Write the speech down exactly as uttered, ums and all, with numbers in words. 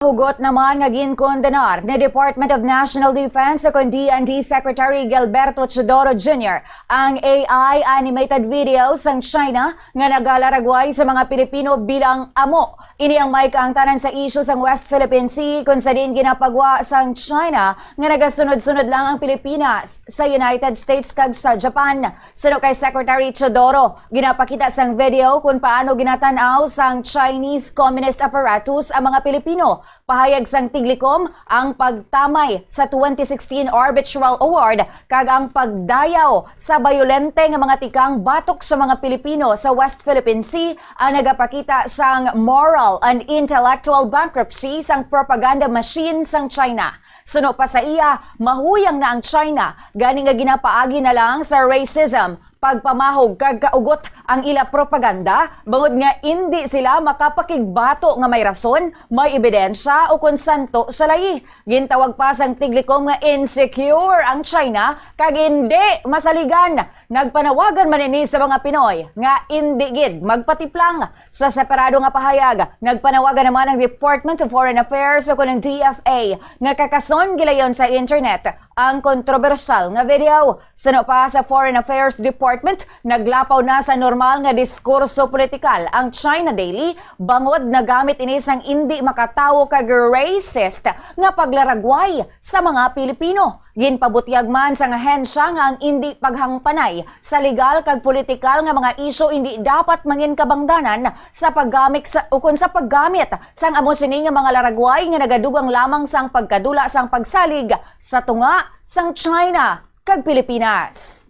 Hugot naman nga ginkondenar ni Department of National Defense o kon D N D Secretary Gilberto Teodoro Junior ang A I animated video sang China nga nagalaragway sa mga Pilipino bilang amo. Ini ang may kaangtanan sa isyu sang West Philippine Sea, kung sa diin ginapagwa sang China nga nagasunod-sunod lang ang Pilipinas sa United States kag sa Japan. Suno kay Secretary Teodoro, ginapakita sang video kung paano ginatan-aw sang Chinese communist apparatus ang mga Pilipino. Pahayag sang Tiglikom, ang pagtamay sa twenty sixteen Arbitral Award kag ang pagdayaw sa bayolente nga mga tikang batok sa mga Pilipino sa West Philippine Sea ang nagapakita sang moral and intellectual bankruptcy sang propaganda machine sang China. Suno pa sa iya, mahuyang na ang China gani nga ginapaagi na lang sa racism, pagpamahog kag kaugot ang ila propaganda, bangod nga indi sila makapakigbato nga may rason, may ebidensya, o kon santo sa layi. Gintawag pa sang Tiglikom nga insecure ang China kag indi masaligan. Nagpanawagan man ini sa mga Pinoy nga indi gid magpatiplang. Sa separado nga pahayag, nagpanawagan naman ang Department of Foreign Affairs o kon ang D F A nga kakason gilayon sa internet ang kontrobersyal nga video. Suno pa sa Foreign Affairs Department, naglapaw na sa normal nga diskurso politikal ang China Daily, bangod nagamit ini sang indi makatawo kag racist nga paglaragway sa mga Pilipino. Ginpabutyag man sang ahensya nga ang indi paghangpanay sa legal kag politikal nga mga isyu indi dapat mangin kabangdanan sa paggamit sa, ukon sa paggamit sang amo sini nga mga laragway nga nagadugang lamang sang pagkadula sang pagsalig sa tunga sang China kag Pilipinas.